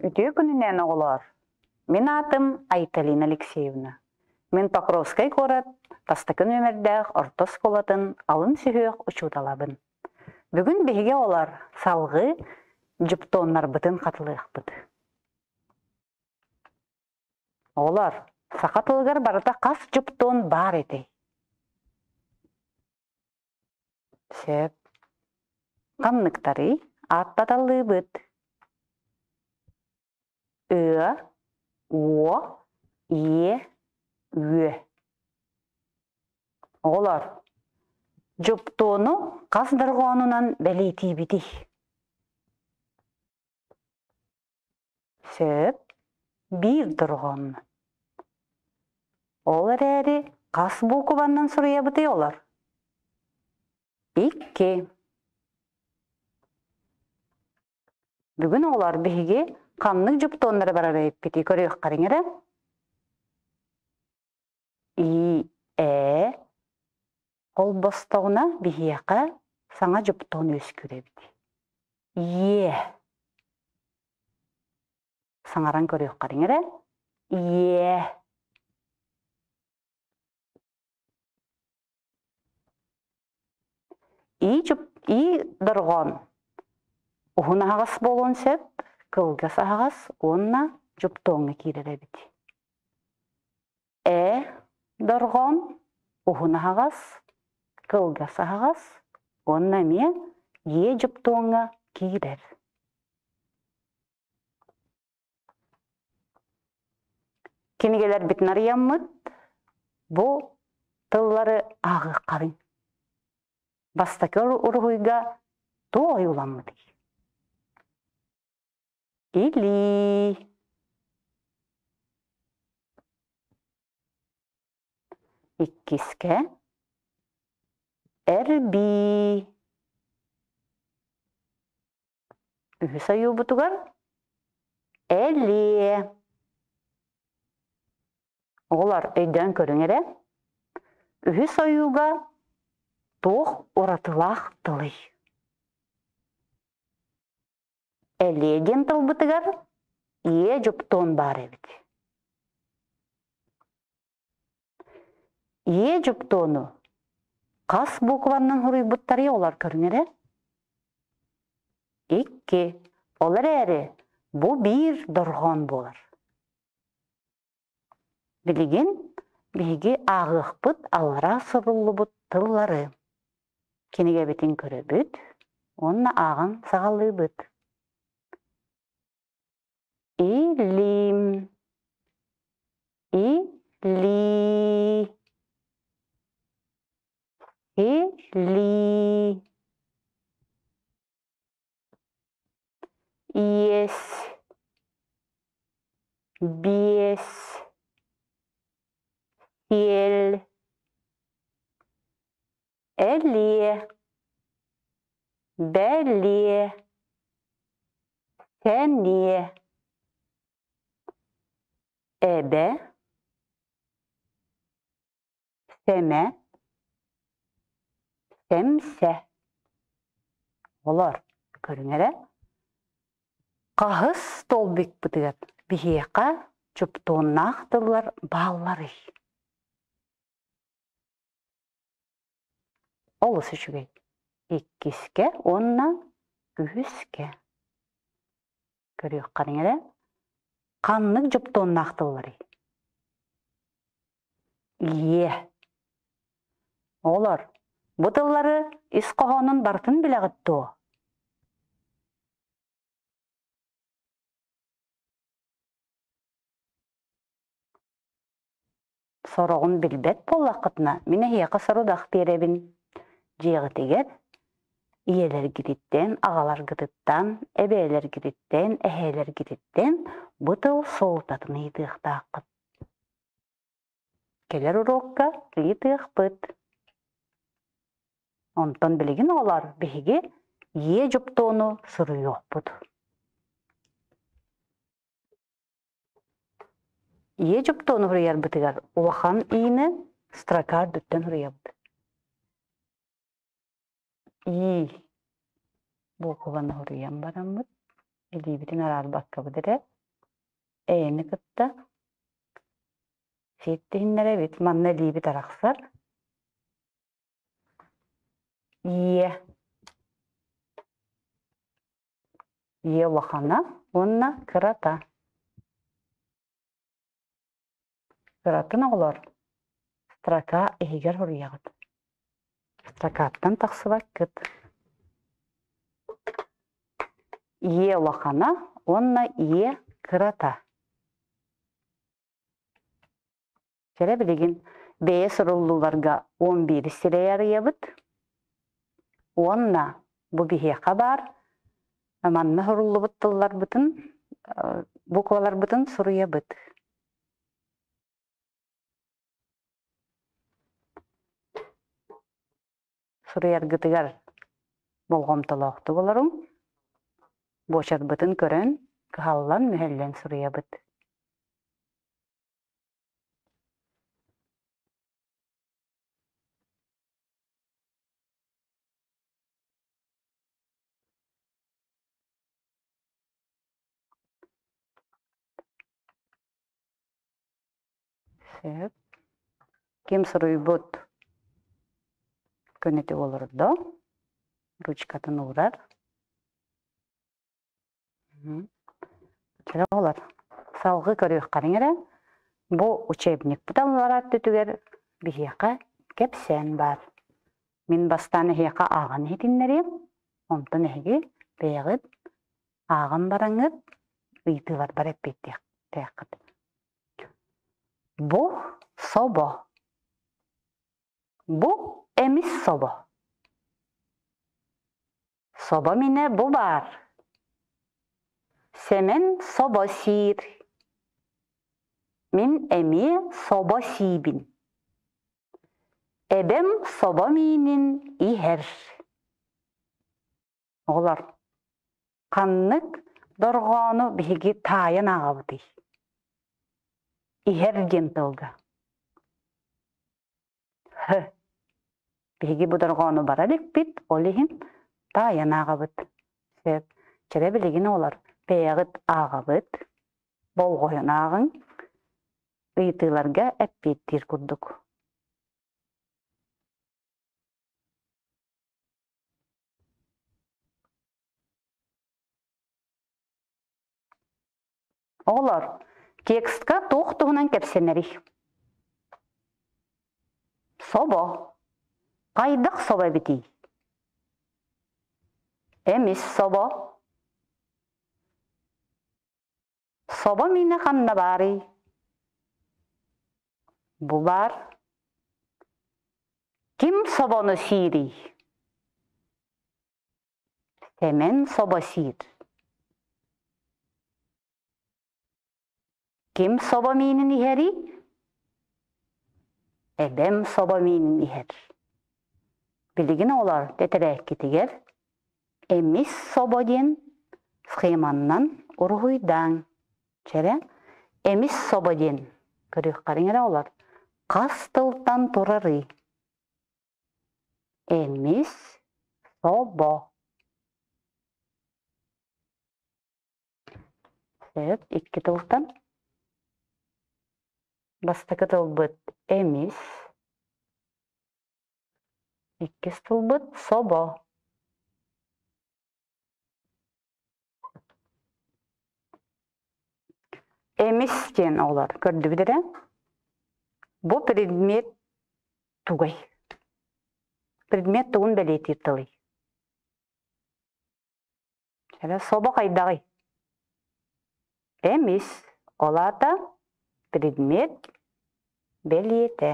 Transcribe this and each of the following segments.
Үтүө күнүнэн, оҕолоор! Мин аатым Айталина Алексеевна. Мин Покровскай куорат бастакы нүөмэрдээх орто оскуолатын алын сүһүөх учууталабын. Бүгүн биһиги оҕолор салҕыы дьуптуоннарбытын хатылыахпыт. Оҕолор, саха тылыгар барыта хас дьуптуон баар этэй? Сөп. Ханныктарый? Ааттаталлыыбыт. Ыа, уо, иэ, үө. Оҕолор, дьуптуону хас дорҕоонунан бэлиэтиибитий? Сөп, биир дорҕооннон. Ол эрээри хас буукубаннан суруйабытый олор? Икки. Бүгүн оҕолор биһиги ханнык дьуптуоннары барар эбиппитий көрүөххэриҥ эрэ. И, э холбостоҕуна биһиэхэ саҥа дьуптуон үөскүүр эбит. Иэ. Саҥаран көрүөххэриҥ эрэ. Иэ. И, и дорҕоон уһун аһаҕас буолуон сөп, кылгас аһаҕас уонна дьуптуоҥҥа киирэр эбит. Э дорҕоон уһун аһаҕас, кылгас аһаҕас уонна эмиэ е дьуптуоҥҥа киирэр. Кинигэлэрбитин арыйаммыт бу тыллары ааҕыаххарыҥ. Бастакы уруһуйга туох ойууламмытый? Илии. Иккискэ эрбии. Үһүс ойуубутугар элиэ. Оҕолор өйдөөн көрүҥ эрэ. Үһүс ойууга туох уратылаах тылый? Элиэ диэн тылбытыгар ийэ дьуптуон баар эбит. Ийэ дьуптуону хас букваннан суруйбуттарый олор көрүҥ эрэ. Икки. Ол эрээри бу биир дорҕоон буолар. Билигин биһиги ааҕыахпыт аллараа суруллубут тыллары. Кинигэбитин көрөбүт уонна ааҕан саҕалыыбыт. Илим, илии, илии. Иэс, биэс, сиэл, элиэ, бэлиэ, сэниэ, эбэ, Сэмэ, сэмсэ. Олор көрүҥ эрэ. Хаһыс столбикпытыгар биһиэхэ чуптуоннаах тыллар баалларый? Олус үчүгэй. Иккискэ уонна үһүскэ. Көрүөххэ эрэ. Ханнык дьуптуоннаах тылларый? Иэ. Оҕолор, бу тыллары ис хоһоонун барытын билэҕит дуо? Сороҕун билбэт буоллаххытына, мин эһиэхэ сорудах биэрэбин. Дьиэҕитигэр ийэлэргититтэн, аҕаларгытыттан, эбээлэргититтэн, эһээлэргититтэн бу тыл суолтатын ыйытыахтааххыт. Кэлэр уруокка ыйытыахпыт. Онтон билигин оҕолор биһиги ийэ дьуптуону суруйуохпут. Ийэ дьуптуону суруйарбытыгар улахан иини строка үрдүттэн суруйабыт. И буукубаны суруйан бараммыт. Илиибитин араарбаккабыт эрэ эйэни кытта сиэттиһиннэрэбит. Манна илиибит арахсар. Ийэ. Ийэ улахана уонна кырата. Кыратын оҕолор строка иһигэр суруйаҕыт. Строкаттан тахсыбаккыт. Ийэ улахана уонна ийэ кырата. Кэрэ билигин бэйэ суруллууларга 11 сирэйи арыйабыт. Уонна бу биһиэхэ баар манна суруллубут тылларбытын, букваларбытын суруйабыт. Суруйаргытыгар болҕомтолоохтук олоруҥ, буочарбытын көрөн, кыһаллан-мүһэллэн суруйабыт. Сөп. Ким суруйбут көнөтүк олордо, ручкатын уурар. Чэ оҕолор, салгыы көрүөххэриҥ эрэ. Бу учебникпыт аллараа өттүтүгэр биһиэхэ кэпсээн баар. Мин бастаан эһиэхэ ааҕан иһитиннэриэм, онтон эһиги бэйэҕит ааҕан бараҥҥыт ыйытыыларбар эппиэттиэхтээххит. Бу собо. Бу эмис собо. Собо минэ бу баар. Сэмэн собо сиир. Мин эмиэ собо сиибин. Эбэм собо миинин иһэр. Оҕолор, ханнык дорҕоону биһиги таайан ааҕабытый? Иһэр диэн тылга. Һ. Биһиги бу дорҕоону бара иликпит, ол иһин таайан ааҕабыт. Сөп. Чэрэ билигин оҕолор бэйэҕит ааҕабыт, болҕойон ааҕыҥ, ыйытыыларга эппиэттиир курдук. Оҕолор, текстка туох туһунан кэпсэнэрий? Собо. Хайдах собо эбитий? Эмис собо. Собо миинэ ханна баарый? Бу баар. Ким собону сиирий? Сэмэн собо сиир. Ким собо миинин иһэрий? Эбэм собо миинин иһэр. Билигин оҕолор тэтэрээккитигэр эмис собо диэн схеманнан уруһуйдааҥ. Чэрэ, эмис собо диэн көрүөххэриҥ эрэ оҕолор хас тылтан турарый? Эмис собо. Сөп, икки тылтан. Бастакы тылбыт эмис, иккис тылбыт собо. Эмис диэн оҕолор көрдүбүт эрэ. Бу предмет тугай? Предмет тугун бэлиэтиир тылый? Эрэ собо хайдаҕый? Эмис, ол аата предмет бэлиэтэ.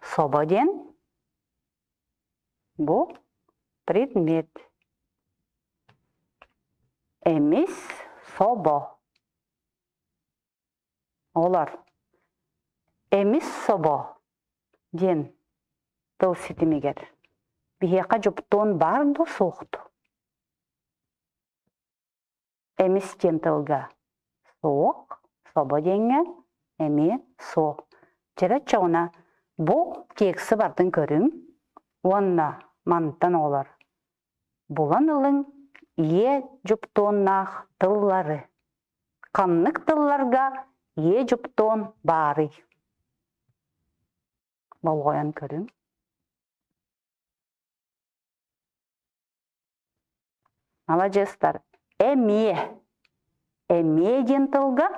Собо диэн бу предмет. Эмис собо. Олор эмис собо диэн тыл ситимигэр биһиэхэ дьуптуон баар дуо суох дуо? Эмис диэн тылга суох, собо диэҥҥэ эмиэ суох. Дьэрэ оччоҕуна бу тексы бардын көрүҥ уонна мантан оҕолор. Булан ылыҥ ийэ дьуптуоннаах тыллары. Ханнык тылларга ийэ дьуптуон баарый? Болҕойон көрүҥ. Маладьыастар, эмиэ. Эмиэ диэн тылга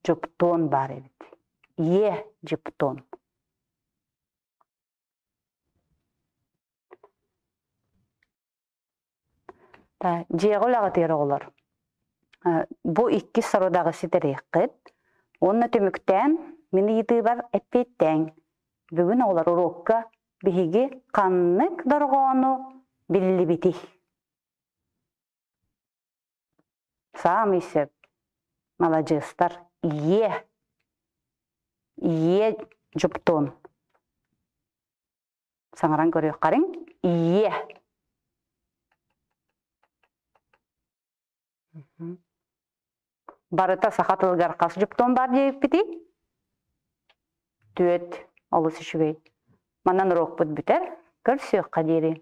дьуптуон баар эбит. Ийэ дьуптуон. Дьиэҕэ үлэҕитигэр оҕолор бу иккис сорудаҕы ситэриэххит уонна түмүктээн мин ыйытыыбар эппиэттээҥ. Бүгүн оҕолор уруокка биһиги ханнык дорҕоону биллибитий? Саамай сөп. Маладьыастар. Ийэ. Ийэ дьуптуон. Саҥаран көрүөххэриҥ. Ийэ. Барыта саха тылыгар хас дьуптуон баар диэбиппитий? Түөт. Олус үчүгэй. Манан уруокпут бүтэр. Көрсүөххэ диэри.